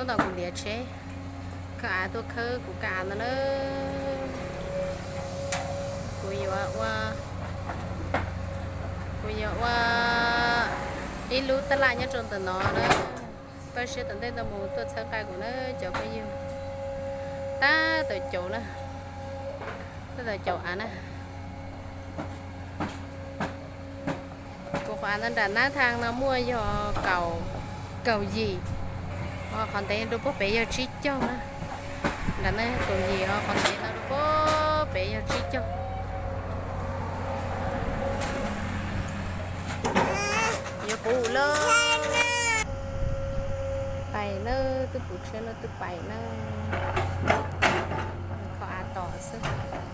Ntawm kuv liav tsheb, khawb av tuaj khawb kuv kab av ntawd na. Kuv yuav ua, kuv yuav ua ib lub tab laj nyob rau ntawm no na. Pab siab tom ntej tau mus tuaj txhawb nqa kuv na cov phooj ywg. Tab tom caum na, tab tom caum av na. Kuv qhov av no nram nab thaj no muaj yog kaum, kaum yim, ho qhov ntev rau puag pem yog tsib caug na. Nram no kaum yim, ho qhov ntev no rau puag pem yog tsib caug. Yuav puv lawm. Pais na, twb puv tsheb no twb pais na. Kho av tos xwb.